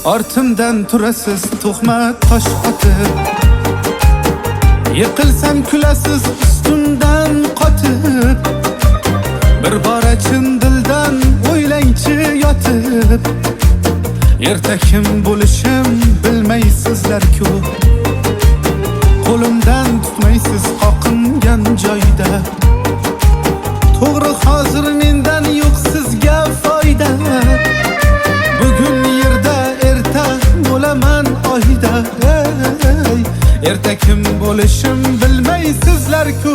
Ortimdan turasiz tuhmat tosh otib, yiqilsam kulasiz ustimdan qotib. Bir bora chin dildan o'ylangchi yotib, erta kim bo'lishim bilmaysizlar-ku. Qo'limdan tutmaysiz qoqingan joyda. To'g'ri, hozir mendan yo'q sizga foyda. Bugun yerda, erta bo'laman oyda. Ey, erta kim bo'lishim bilmaysizlar-ku.